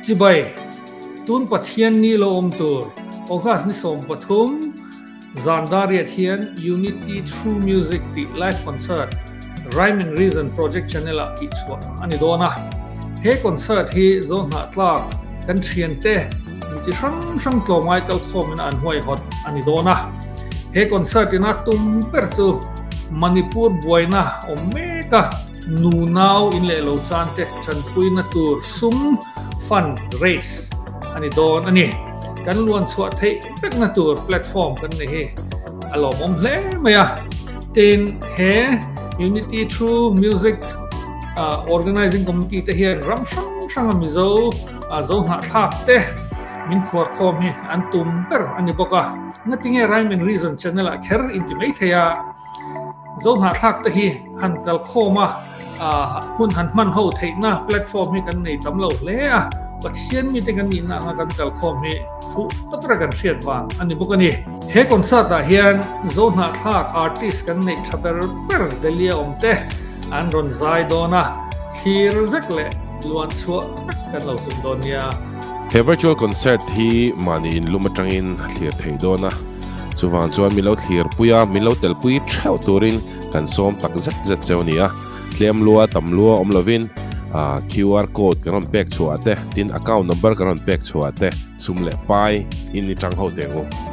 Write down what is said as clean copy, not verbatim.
Chibai, tun Pathian ni lo awm tur August ni 13 zan dariat hian Unity Through Music tih live concert Rhyme and Reason Project Channel ah tihchhuah a ni dawn a. He concert hi Zohnahthlak kan thiante mi chi hrang hrang tlawmngai kalkhawmin an huaihawt a ni dawn a. He concert ina tum ber chu Manipur buaina awm mek a, nu nau in leh lo chan te chanpuina tur sum fund raise a ni dawn a ni. Kan luan chhuah theih vekna tur platform kan nei hi a lawmawm hle mai a. Tin, he Unity Through Music Organizing Committee te hian ram hrang hranga Mizo Zohnahthlak te min khuarkhawm hi an tum ber a ni bawk a. Ngatinge Rhyme and Reason channel ah kher inti mai thei a, Zohnahthlak te hi han kalkhawm a, hun han hman ho theihna platform hi kan nei tam lo hle a, Pathian mite kan nihna anga kan kalkhawm hi fuh tak ber kan hriat vang a ni bawk a ni. He concert ah hian Zohnahthlak artist kan neih tha ber ber Delhi a awm te an rawn zai dawn a, thlir vek leh luan chhuah vek kan lo tum dawn nia. He virtual concert hi mahni inlum atangin a thlir thei dawn a, chuvang chuan min lo thlirpui a, min lo telpui theuh turin kan sawm tak zet zet cheu a ni a. Tlem lua tam lua awm lovin QR code kan rawn pek chhuah te, tin account number kan rawn pek chhuah te, sum leh pai in i tang ho teh ang u.